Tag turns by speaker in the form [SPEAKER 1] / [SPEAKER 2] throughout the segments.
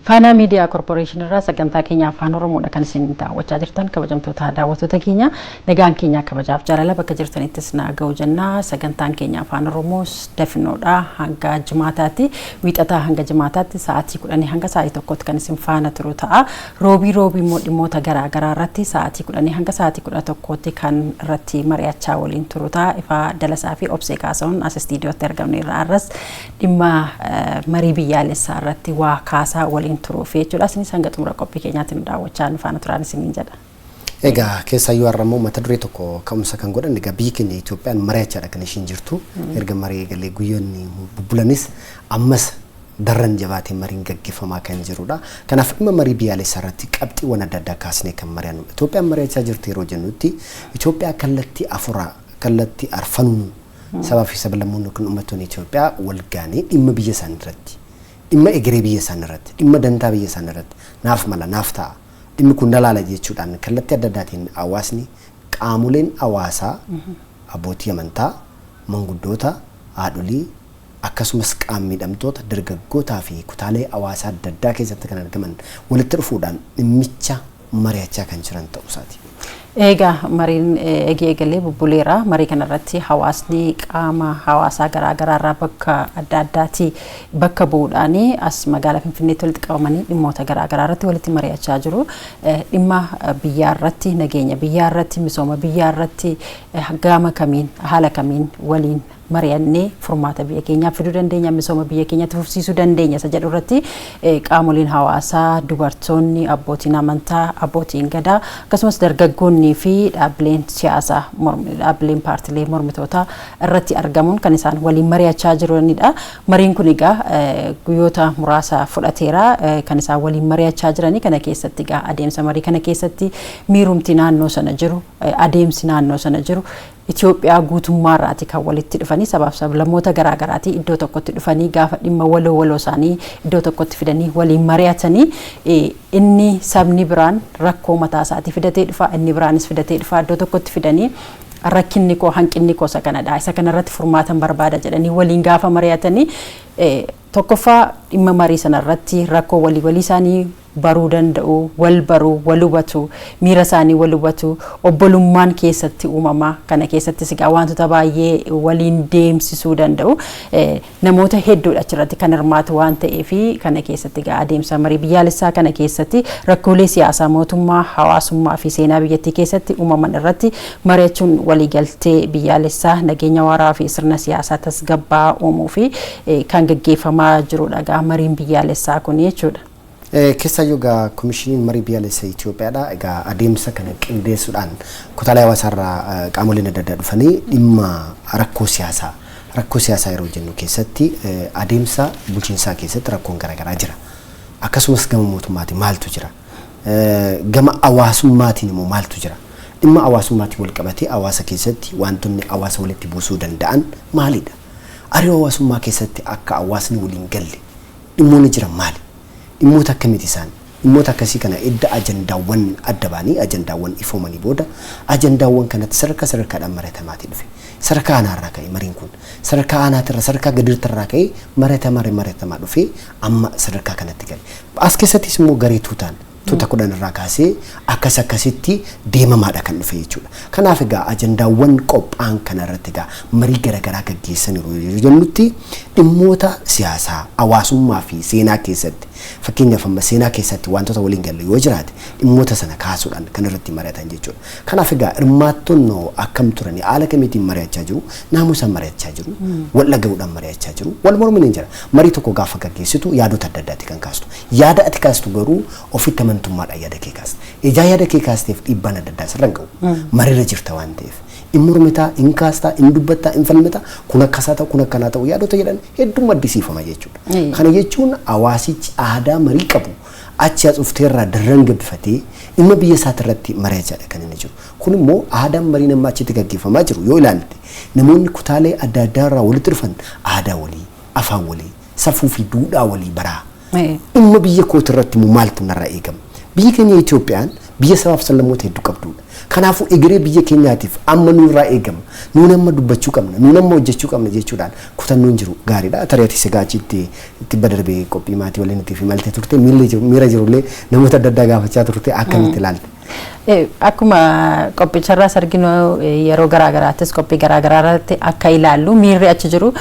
[SPEAKER 1] Faanaa Miidiyaa Koorporeeshinii irraa sagantaa keenya Afaan Oromoodha kan isin daawwachaa jirtan. Kabajamtoota daawwattoota keenya, nagaan keenya kabajaaf jaalala bakka jirtanittis naa ga'u jennaa. Sagantaan keenya Afaan Oromoos dafinoodha hanga jimaataatti, wiixataa hanga jimaataatti sa'aatii 10 hanga sa'aatii 1tti kan isin faana turu ta'a. Roobii roobii immoo dhimmoota garaa garaa irratti sa'aatii 10 hanga sa'aatii 11tti kan irratti mari'achaa waliin turu ta'a. Ifaa Dalasaa fi Obsee Kaasa'uun as istiidiyootti argamne irraa arras dhimma marii biyyaalessaa irratti waa kaasaa waliin turuuf jechuudha. Isinis hanga xumura qophii keenyaatti nu daawwachaa nu faana turaan isiniin jedha.
[SPEAKER 2] Egaa keessaayyuu har'a immoo mata duree tokko ka'umsa kan godhan, egaa biyyi keenya Itoophiyaan mari'achaadha kan ishiin jirtu. Erga marii eegalee guyyoonni bubbulanis ammas darran jabaatee mariin gaggeeffamaa kan jirudha. Kanaaf dhimma marii biyyaalessaa irratti qabxiiwwan adda addaa kaasnee kan mari'annu. Itoophiyaan mari'achaa jirti yeroo jennutti Itoophiyaa kallattii afuraa, kallattii arfanuun sabaa fi sablammoonni yookiin uummattoonni Itoophiyaa wal gaanii dhimma biyya isaanii irratti, dhimma egeree biyya isaanii irratti, dhimma dantaa biyya isaanii irratti naaf mala, naaf ta'a, dhimmi kun dalaala jechuudhaan kallattii adda addaatiin hawaasni, qaamoleen hawaasaa, abbootii amantaa, manguddoota, haadholii, akkasumas qaama miidhamtoota, dargaggootaa fi kutaalee hawaasaa adda addaa keessatti kan argaman walitti dhufuudhaan dhimmicha mari'achaa kan jiran ta'uu isaati.
[SPEAKER 1] Egaa mariin eegee eegalee bubbuleera. Marii kanarratti hawaasni qaama hawaasaa garaa garaa irraa bakka adda addaati bakka bu'uudhaan as magaalaa Finfinneetti walitti qabamanii dhimmoota garaa garaa irratti walitti mari'achaa jiru. Dhimma biyyaa irratti, nageenya biyyaa irratti, misooma biyyaa irratti gama kamiin, haala kamiin waliin mari'annee furmaata biyya keenyaaf fiduu dandeenya, misooma biyya keenyatti fufsiisuu dandeenya isa jedhu irratti qaamoleen hawaasaa, dubartoonni, abbootiin amantaa, abbootiin gadaa, akkasumas dargaggoonnii fi dhaabbileen siyaasaa, dhaabbileen paartilee mormitootaa irratti argamuun kan isaan waliin mari'achaa jiranidha. Mariin kun egaa guyyoota muraasa fudhateera kan isaan waliin mari'achaa jiranii. Kana keessatti egaa adeemsa marii kana keessatti miirumti naannoo sana jiru, adeemsi naannoo sana jiru, Itoophiyaa guutummaarraati kan walitti dhufanii, sabaaf sablammoota garaa garaatii iddoo tokkotti dhufanii gaafa dhimma waloo waloo isaanii iddoo tokkotti fidanii waliin mari'atanii, inni sabni biraan rakkoo mataa isaatii fidatee dhufa, inni biraanis fidatee dhufa, iddoo tokkotti fidanii rakkinni koo, hanqinni koo isa kanadha, isa kanarratti furmaatan barbaada jedhanii waliin gaafa mari'atanii, tokkoffaa dhimma marii sanarratti rakkoo walii walii isaanii baruu danda'u, wal baruu, wal hubatu, miira isaanii wal hubatu, obbolummaan keessatti uumama. Kana keessattis egaa wantoota baay'ee waliin deemsisuu danda'u. Namoota hedduudha achirratti kan hirmaatu waan ta'eef, kana keessatti egaa adeemsa marii biyyaalessaa kana keessatti rakkoolee siyaasaa, mootummaa, hawaasummaa fi seenaa biyyattii keessatti uumaman irratti mari'achuun waliigaltee biyyaalessaa, nageenya waaraa fi sirna siyaasaa tasgabbaa uumuu fi kan gaggeeffamaa jirudha egaa mariin biyyaalessaa kun jechuudha.
[SPEAKER 2] Keessaayyuu egaa Komishiniin Marii Biyyaalessaa Itoophiyaadha. Egaa adeemsa kana qindeessuudhaan kutaalee hawaasaarraa qaamoleen adda addaa dhufanii dhimma rakkoo siyaasaa, rakkoo siyaasaa yeroo jennu keessatti adeemsa bulchiinsaa keessatti rakkoon garaagaraa jira. Akkasumas gama mootummaatiin maaltu jira? Gama hawaasummaatiin immoo maaltu jira? Dhimma hawaasummaatiin wal qabatee hawaasa keessatti wantoonni hawaasa walitti buusuu danda'an maalidha? Hariiroo hawaasummaa keessatti akka hawaasni waliin galle dhimmoonni jiran maali? Dhimmoota akkamiiti isaan? Dhimmoota akkasii kana edda ajandaawwan adda baanii, ajandaawwan ifoomanii booda, ajandaawwan kanatti sadarkaa sadarkaadhaan mari'atamaatii dhufe. Sadarkaa aanaarraa ka'e mariin kun. Sadarkaa aanaatirra, sadarkaa gadiirtirraa ka'ee mari'atamaa mari'atamaa dhufee amma sadarkaa kanatti gale. As keessattis immoo garee tuutaan tuuta 10 irraa kaasee akkas akkasitti deemamaadha kan dhufe jechuudha. Kanaaf egaa ajandaawwan qophaa'an kana irratti egaa marii garaagaraa gaggeessaniiru yeroo jennutti dhimmoota siyaasaa, hawaasummaa fi seenaa keessatti, fakkeenyaaf amma seenaa keessatti wantoota waliin galle yoo jiraate dhimmoota sana kaasuudhaan kan irratti mari'atan jechuudha. Kanaaf egaa hirmaattonni akkam turanii, haala kamiitiin mari'achaa jiru, naamusaan mari'achaa jiru, wal dhaga'uudhaan mari'achaa jiru, wal mormanii jira. Marii tokko gaafa gaggeessitu yaadota adda addaati kan kaastu. Yaada ati kaastu garuu ofitti amantummaadhaan yaada kee kaasta. Ijaa yaada kee kaasteef dhiibbaan adda addaa sirra hin ga'u. Mariirra jirta waan ta'eef. In mormitaa, in kaastaa, in dubbattaa, in falmitaa, kun akkasaa ta'u, kun akkanaa ta'u yaadota jedhan hedduu maddisiifama jechuudha. Kana jechuun hawaasichi aadaa marii qabu achi as dhufteerraa darran gabbifatee dhimma biyya isaati irratti mari'achaadha kan inni jiru. Kun immoo aadaan marii nama achitti gaggeeffamaa jiru yoo ilaalte, namoonni kutaalee adda addaa irraa walitti dhufan aadaa walii, afaan walii, safuu fi duudhaa walii baraa. Dhimma biyya kooti irratti immoo maaltu narraa eegama? Biyyi keenya Itoophiyaan Biyya sabaaf sablammoota hedduu qabdudha. Kanaafuu egeree biyya keenyaatiif amma nurraa eegama. Nuun amma dubbachuu qabna. Nuun amma hojjechuu qabna jechuudhaan kutannoon jiru gaariidha. Tarii ati sigaa achitti tibba darbee qophii maatii waliin itti imaltee turte, miira jirullee namoota adda addaa gaafachaa turte, akkamitti ilaalte?
[SPEAKER 1] Akkuma qophicharraas arginu, yeroo garaagaraattis qophii garaagaraa irratti akka ilaallu, miirri achi jiru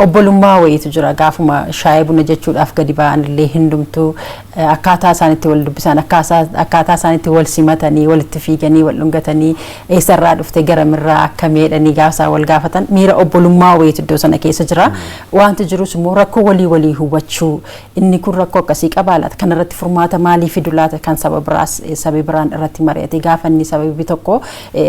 [SPEAKER 1] obbolummaa wayiitu jira. Gaafuma shaayii buna jechuudhaaf gadi ba'an illee hundumtuu akkaataa isaan itti wal dubbisan, akkaataa isaan itti wal simatanii, walitti fiiganii wal dhungatanii, eessarraa dhufte, garamirraa akka meedhanii gaafa isaan wal gaafatan, miira obbolummaa wayiitu iddoo sana keessa jira. Wanti jirus immoo rakkoo walii walii hubachuu, inni kun rakkoo akkasii qabaa laata, kanarratti furmaata maalii fidu laata, kan saba biraas sabi biraan irratti mari'ate, gaafa inni sababi tokko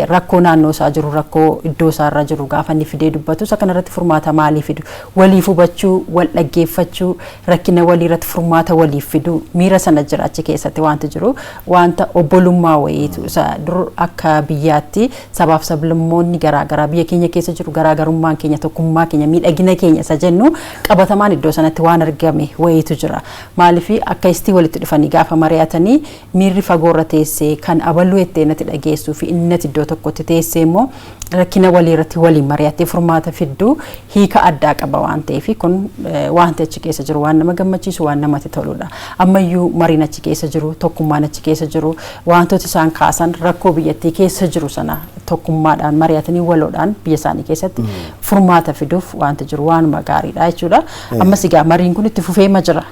[SPEAKER 1] rakkoo naannoo isaa jiru, rakkoo iddoo isaa irra jiru gaafa inni fidee dubbatu, isa kanarratti furmaata maalii fidu, waliif hubachuu, wal dhaggeeffachuu, rakkina walii irratti furmaata waliif fiduu, miira sana jira. Achi keessatti wanti jiru wanta obbolummaa wayiitu. Isa dur akka biyyaatti sabaaf sablammoonni garaagaraa biyya keenya keessa jiru, garaagarummaan keenya tokkummaa keenya, miidhagina keenya isa jennu qabatamaan iddoo sanatti waan argame wayiitu jira. Maaliif akka istii walitti dhufanii gaafa mari'atanii, miirri fagoorra teessee kan abaluu ettee natti dhageessuu fi inni natti iddoo tokkotti teessee immoo rakkina walii irratti waliin mari'attee furmaata fidduu hiika addaa qaba waan ta'eef, kun wanti achi keessa jiru waan nama gammachiisu, waan namatti toludha. Ammayyuu mariin achi keessa jiru, tokkummaan achi keessa jiru, wantoota isaan kaasan rakkoo biyyattii keessa jiru sana tokkummaadhaan mari'atanii waloodhaan biyya isaanii keessatti furmaata fiduuf wanti jiru waanuma gaariidha jechuudha. Ammas egaa mariin kun itti fufeema jira.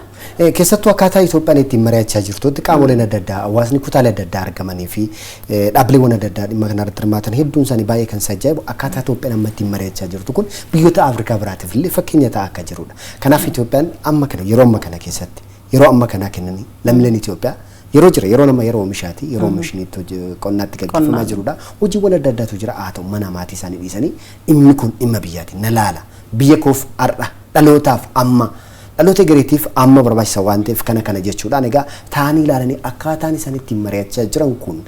[SPEAKER 2] Keessattuu akkaataa Itoophiyaan ittiin mari'achaa jirtutti, qaamoleen adda addaa, hawaasni kutaalee adda addaa argamanii fi dhaabbileewwan adda addaa dhimma kanarratti hirmaatan hedduun isaanii baay'ee kan isa ajaa'ibu, akkaataa Itoophiyaan amma ittiin mari'achaa jirtu kun biyyoota Afrikaa biraatiif illee fakkeenya ta'aa akka jirudha. Kanaaf Itoophiyaan amma kana, yeroo amma kana keessatti, yeroo amma kanaa kennanii lammiileen Itoophiyaa yeroo jira, yeroo nama yeroo oomishaati, yeroo oomishni itti qonnaatti gaggeeffamaa jirudha. Hojiiwwan adda addaatu jira, haa ta'u mana maatii isaanii dhiisanii dhimmi kun dhimma biyyaati na laala, biyya koof har'a, dhalootaaf amma, dhaloota gareetiif amma barbaachisa waan ta'eef kana kana jechuudhaan egaa taa'anii ilaalanii akkaataan isaan ittiin mari'achaa jiran kun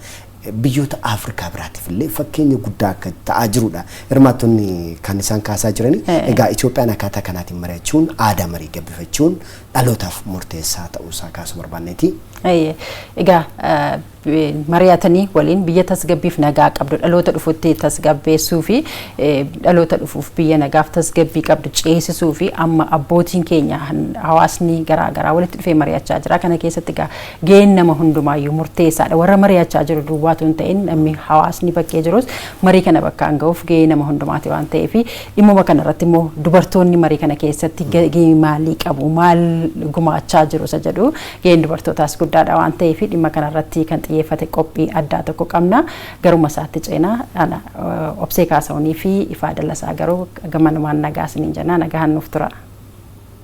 [SPEAKER 2] biyyoota Afrikaa biraatiif illee fakkeenya guddaa akka ta'aa jirudha. Hirmaattonni kan isaan kaasaa jirani. Egaa Itoophiyaan akkaataa kanaatiin mari'achuun, aadaa marii gabbifachuun dhalootaaf murteessaa ta'uusaa kaasuu barbaanneeti.
[SPEAKER 1] Egaa mari'atanii waliin biyya tasgabbiif nagaa qabdu dhaloota dhufutti tasgabbeessuu fi dhaloota dhufuuf biyya nagaaf tasgabbii qabdu ceesisuu fi amma abbootiin keenya, hawaasni garaagaraa walitti dhufee mari'achaa jira. Kana keessatti egaa gaheen nama hundumaayyuu murteessaadha. Warra mari'achaa jiru duwwaatu hin ta'in, namni hawaasni bakkee jirus marii kana bakkaan gahuuf gahee nama hundumaati waan ta'eef, dhimmuma kanarratti immoo dubartoonni marii kana keessatti gahee maalii qabu, maal gumaachaa jiru isa jedhu, gaheen dubartootaas guddaadha waan ta'eef, dhimma kanarratti kan xiyyeeffate qophii addaa tokko qabna. Garuma isaatti ceenaa. Ana Obsee Kaasa'uunii fi Ifaa Dallasaa garuu gamanumaan nagaa isiniin jenna, nagaan nuuf tura.